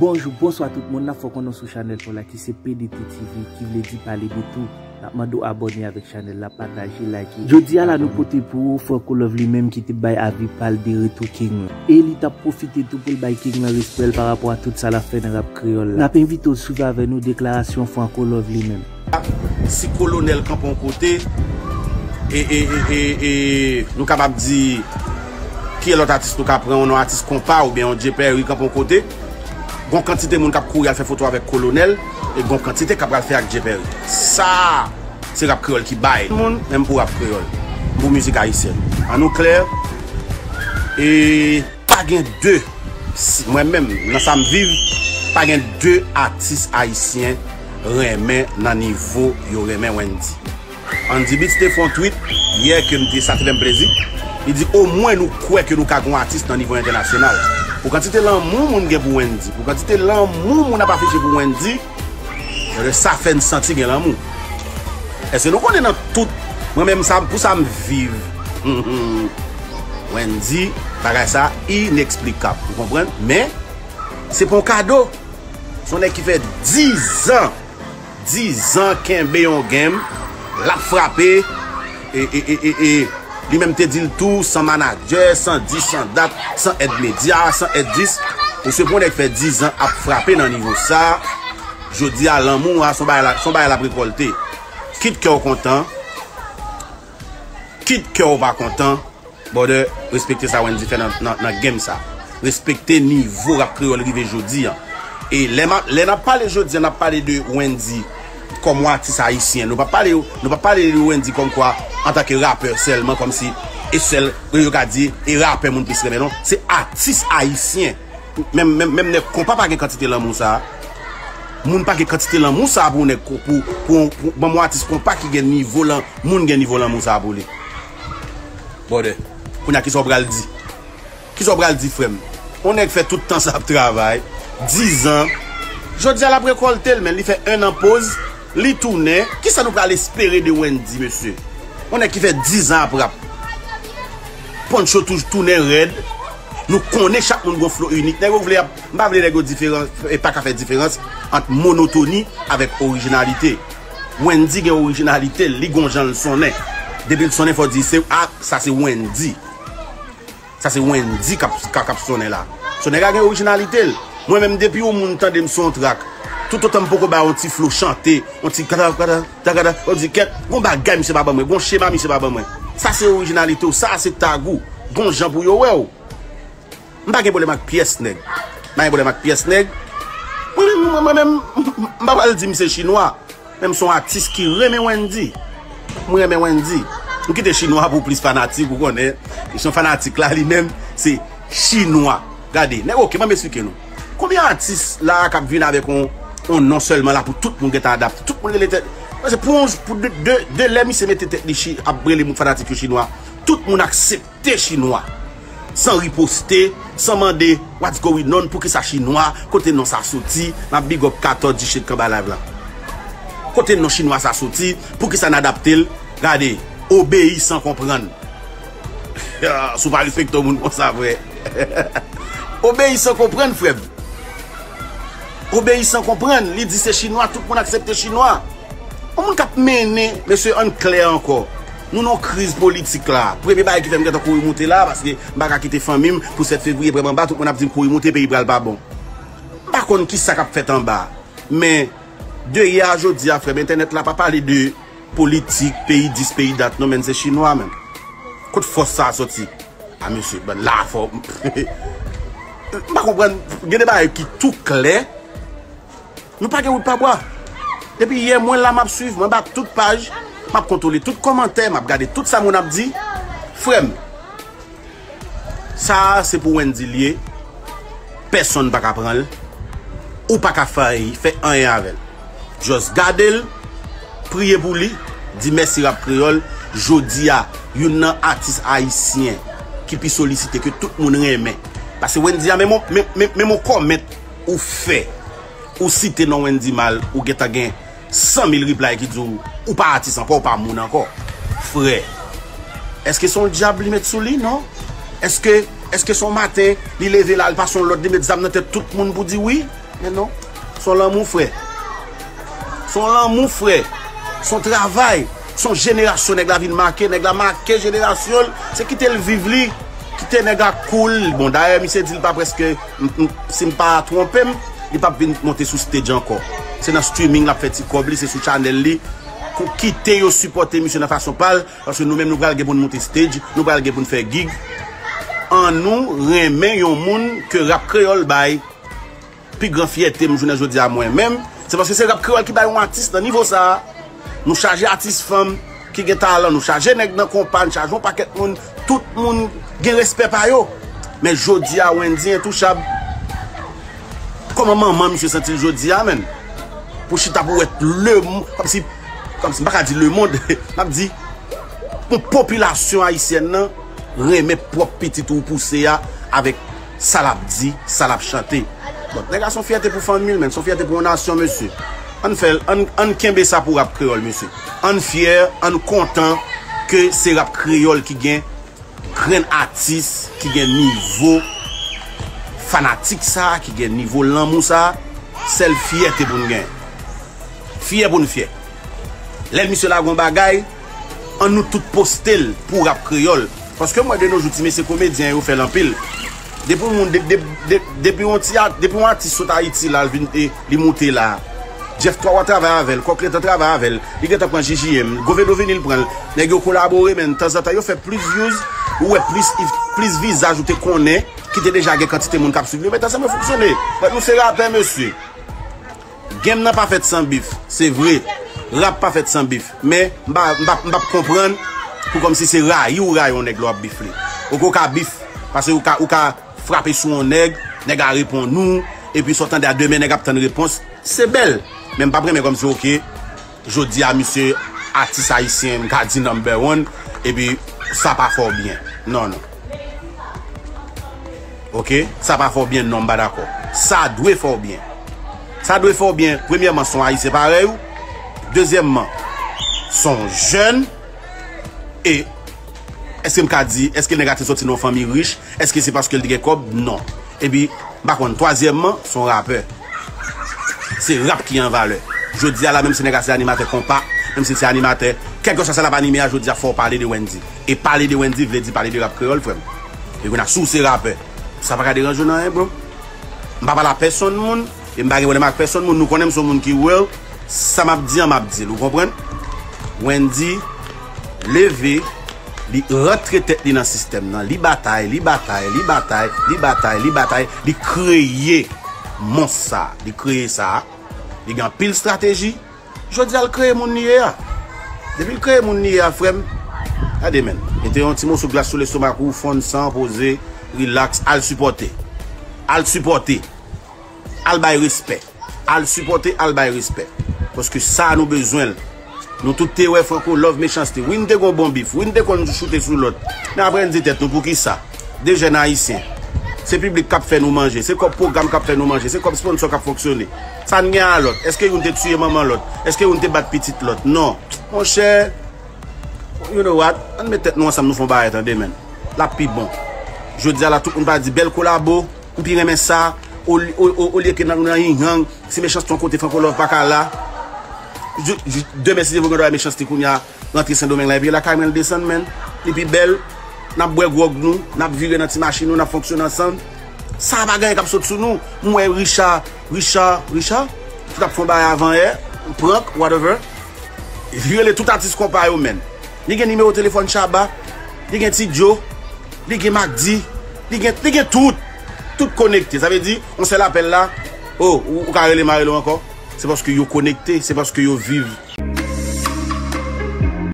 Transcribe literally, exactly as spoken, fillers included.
Bonjou, bonswa tout moun, n ap fè w konnen w sou chanèl pa w la ki se P D T T V, ki vle di pale de tou. N ap mande w abòne avèk chanèl la, pataje, like. Jodi a la nou pote pou ou Franco Love li menm ki te bay avi pa l de retou King lan. E li t ap pwofite tou pou l bay King lan respè l pa rapò a tout sa l ap fè nan rap kreyòl la. N ap envite w swiv avè nou deklarasyon Franco Love li menm. Si Kolonèl kanpe yon kote, e, e, e, e, e nou kapab di ki lòt atis nou ka pran, yon atis konpa oubyen yon Dje Pèri kanpe yon kote, gon kantite moun k ap kouri al fè foto avèk Kolonèl, e gon kantite k ap al fè ak Dje Pèri. Sa, se rap kreyòl ki bay moun, menm pou rap kreyòl, pou mizik ayisyèn. An nou klè, e pa gen de, si, mwen menm, nan sa m viv, pa gen de atis ayisyen renmen nan nivo yo renmen Wendy. Andy Beats te fè yon tweet yè ke m te, sa te fè m plezi. Li di, omwen nou kwè ke nou ka gon atis nan nivo entènasyonal. Pou kantite lanmou moun gen pou Wendy, pou kantite lanmou moun ap afiche pou Wendy, sa fè n santi gen lanmou. Èske nou konnen nan tout, mwen menm sa, pou sa m viv, Wendy, bagay sa ineksplikab, ou konprann? Men, se pa yon kado. Se yon nèg ki fè dizan, dizan kenbe yon game, l ap frape, e, e, e, e, e, li menm te di l tou, san manadjè, san dis, san dat, san èd medya, san èd dis. Ou se pou yon nèg fè dizan ap frape nan nivo sa, jodi a lanmou a, se yon bagay la, se yon bagay l ap rekòlte. Kit kè w kontan, kit kè w pa kontan, brother, respekte sa Wendy fè nan, nan, nan game sa. Respekte nivo rap kreyòl rive jodi a. E lè m ap, lè n ap pale jodi a, n ap pale de Wendy kòm yon atis ayisyen. Nou p ap pale, nou p ap pale de Wendy kòmkwa antanke rapè sèlman, kòmsi e sèl, yo ka di, e rapè moun plis renmen, non. Se atis ayisyen. Menm, menm, menm nèg konpa pa gen kantite lanmou sa. Moun pa gen kantite lanmou sa pou nèg ko-, pou, pou, pou, pou, ban m yon atis konpa ki gen nivo lan-, moun gen nivo lanmou sa pou li. Brother, kounye a kisa w pral di? Kisa w pral di, frè m? Yon nèg fè tout tan sa ap travay, dizan. Jodi a l ap rekòlte l, men li fè en an poz, li tounen. Kisa nou pral espere de Wendy, mesye? Yon nèg ki fè dizan ap rap. Poncho toujou tounen rèd. Nou konnen chak moun gon flo inik. Nèg yo vle ap, m pa vle nèg yo diferan, e pa ka fè diferans ant monotoni avèk orijinalite. Wendy gen orijinalite l, li gon jan l sonnen. Depi l sonnen, fò w di se, a, sa se Wendy. Sa se Wendy k ap, k ap, k ap sonnen la. Sonnen la gen orijinalite l. Mwen menm, depi yon moun tande m sou yon track, toutotan m poko ba yon ti flo chante, yon ti kata, kata, ta, kata, yo di kèt, gon bagay misye pa ban mwen, gon chema misye pa ban mwen. Sa se orijinalite w, sa se tag ou, gon jan pou yo wè w. M pa gen pwoblèm ak pyès nèg. M pa gen pwoblèm ak pyès nèg. Mwen menm, mwen, mwen menm, m pa pral di m se chinwa. Men m se yon atis ki renmen Wendy. M renmen Wendy. M kite chinwa pou plis fanatik, ou konnen. Kesyon fanatik la, li menm, se chinwa. Gade, nèg, oke, ban m esplike nou. Konbyen atis la k ap vin avèk yon, yon non sèlman la pou tout moun gentan adapte? Tout moun rele tèt. Paske pou yon, pou de, de, de lè misye mete tèt li chi-, ap rele moun fanatik yo chinwa, tout moun aksepte te chinwa. San riposte, san mande, what's going on, poukisa chinwa, kote non sa soti, m ap big up Katò Dichit k anba live la. Kote non chinwa sa soti, poukisa n adapte l, gade, obeyi san konprann. Si w pa respekte yon moun konsa, frè. Obeyi san konprann, frè m. Obeyi san konprann, li di se chinwa, tout moun aksepte chinwa. Yon moun k ap mennen, mesye, ann klè ankò. Nou nan yon kriz politik la. Premye bagay ki fè m gentan kouri moute la, paske m pa ka kite fanmi m pou sèt fevriye pran m anba, tout moun ap di m kouri moute, peyi pral pa bon. M pa konn kisa k ap fèt anba. Men, de yè a jodi a, frè m, entènèt la pa pale de politik, peyi dis, peyi dat, non, men se chinwa menm. Kot fòs sa a soti? A mesye, bann lafò. M pa konprann, gen de bagay ki tou klè. Nou pa gen wout pa bwa. Depi yè, mwen la, m ap swiv, m anba tout paj, m ap kontwole tout kòmantè, m ap gade tout sa moun ap di. Frè m, sa a se pou Wendy l ye. Pèsonn pa ka pran l. Ou pa ka fè, fè anyen avè l. Just gade l, priye pou li, di mèsi rap kreyòl. Jodi a, youn nan atis ayisyen ki pi solisite, ke tout moun renmen. Paske Wendy a, menm on, menm, menm, menm on kòmèt ou fè, ou site non Wendy mal, ou gentan gen san mil reply ki di w, ou pa atis ankò, ou pa moun ankò. Frè, èske se yon dyab li met sou li? Non. Èske, èske se yon maten, li leve la, li pase yon lòd, li met zam nan tèt tout moun pou di wi? Men non, se yon lanmou, frè. Se yon lanmou, frè. Se yon travay. Se yon jenerasyon nèg la vin make. Nèg la make jenerasyon l. Se kite l viv li. Kite nèg la cool. Bon, dayè, misye di l pa prèske, m- m- si m pa twonpe m, li p ap vin monte sou stage ankò. Se nan streaming l ap fè ti kòb li, se sou chanèl li. Pou kite yo sipòte misye nan fason pa l, paske nou menm nou pral gen pou n monte stage, nou pral gen pou n fè gig. Annou renmen yon moun ke rap kreyòl bay pi gran fyète m jounen jodi a mwen menm, se paske se rap kreyòl ki bay yon atis nan nivo sa a. Nou chaje atis fanm ki gen talan, nou chaje nèg nan konpa, nou chaje yon pakèt moun, tout moun gen respè pa yo. Men jodi a, Wendyy entouchab. Kòman manman misye santi l jodi a, menn? Pou chita pou wè lemonn, kòmsi, kòmsi, m pa ka di lemonn, m ap di, pou popilasyon ayisyèn nan, renmen pwòp pitit ou pouse a avèk sa l ap di, sa l ap chante. Bon, nèg la se yon fyète pou fanmi l, menn, se yon fyète pou yon nasyon, mesye. Ann fè l, ann, ann kenbe sa pou rap kreyòl, mesye. Ann fyè, ann kontan ke se rap kreyòl ki gen grenn atis, ki gen nivo fanatik sa, ki gen nivo lanmou sa, sèl fyète pou n gen. Fyè pou n fyè. Lè misye lage yon bagay, ann nou tout poste l pou rap kreyòl. Paske m wè de nos jours, ti mesye komedyen yo fè l anpil. Depi yon moun, de, de, de, depi yon ti a- depi yon atis sot Ayiti la, l vin, e, li moute la. Jeff Twa w a travay avè l, Kòk Letan travay avè l, li gentan pran J J M, Govedo vini l pran l. Nèg yo kolabore, men tanzantan yo fè plis views, ou wè plis, plis vizaj ou te konnen, ki te deja gen kantite moun k ap swiv li, yo mete ansanm yo fonksyone. But nou se rapè, mesye. Game nan pa fèt san bif, se vre. Rap pa fèt san bif. Men, m pa, m pa, m p ap konprann pou kòmsi se rayi ou rayi yon nèg lè w ap bif li. Oke, ou ka bif, paske ou ka, ou ka frape sou yon nèg, nèg a reponn ou, epi sa w tande a demen nèg ap tann repons, se bèl. Men m p ap renmen kòmsi, oke, jodi a misye atis ayisyen, m ka di number one, epi sa pa fè w byen. Non, non. Oke? Sa pa fè w byen, non, m pa dakò. Sa dwe fè w byen. Sa dwe fè w byen, premyèman, se yon ayisyen parèy ou. Dezyèmman, se yon jèn. E èske m ka di, èske nèg la te soti nan yon fanmi rich? Èske se paske l te gen kòb? Non. Epi, m pa konn, twazyèmman, se yon rapè. Se rap ki an valè. Jodi a la, menm si nèg la se animatè konpa, menm si l se animatè, kèlkeswa sa l ap anime a, jodi a fò w pale de Wendyy. E pale de Wendyy vle di pale de rap kreyòl, frè m. Epi kounye a, si w se rapè, sa pa ka deranje w nan anyen, bro. M pa pale a pèsonn moun, e m pa gen pwoblèm ak pèsonn moun. Nou konnen m se yon moun ki real, sa m ap di an, m ap di l, ou konprann? Wendyy leve, li rantre tèt li nan sistèm nan, li batay, li batay, li batay, li batay, li batay, li kreye mons sa, li kreye sa, li gen anpil estrateji. Jodi a, l kreye moun li ye a. Depi l kreye moun li ye a, frè m, gade, men, mete yon ti moso glas sou lestomak ou, fonn san, poze, rilaks, al sipòte. Al sipòte. Al bay respè. Al sipòte, al bay respè. Paske sa nou bezwen l. Nou tout te wè Franco love Mechanste. Wi, n te gon bon bif. Wi, n te konn choute sou lòt. Men apre n di tèt nou, poukisa? De jèn ayisyen. Se piblik k ap fè nou manje. Se kòb pwogram k ap fè nou manje. Se kòb sponsò k ap fonksyone. Sa n gen a lòt? Èske youn te tiye manman lòt? Èske youn te bat pitit lòt? Non. Monchè, you know what? Ann met tèt nou ansanm, nou fè yon bagay, tande, men. L ap pi bon. Jodi a la, tout moun pa di bèl kolabo, m pi renmen sa, olye ke nan, nan yin yang, si Mechanste yon kote Franco Love pa ka la. Demen, si Dye vle, Mechanste kounye a rantre Sendomeng la, epi lakay mwen l desann, men. Li pi bèl. N ap bwè gwòg nou, n ap vire nan ti machin nou, n ap fonksyone ansanm. Sa pa gen anyen k ap sot sou nou. M wè Richard, Richard, Richard, ki t ap fè yon bagay avan yè, prank, whatever. Li rele tout atis konpa yo, men. Li gen nimewo telefòn Shabba, li gen Ti Joe, li gen Mack D, li gen, li gen tout. Tout konekte. Sa vle di, yon sèl apèl la, o, ou, ou ka rele m, a rele w ankò. Se paske yo konekte, se paske yo viv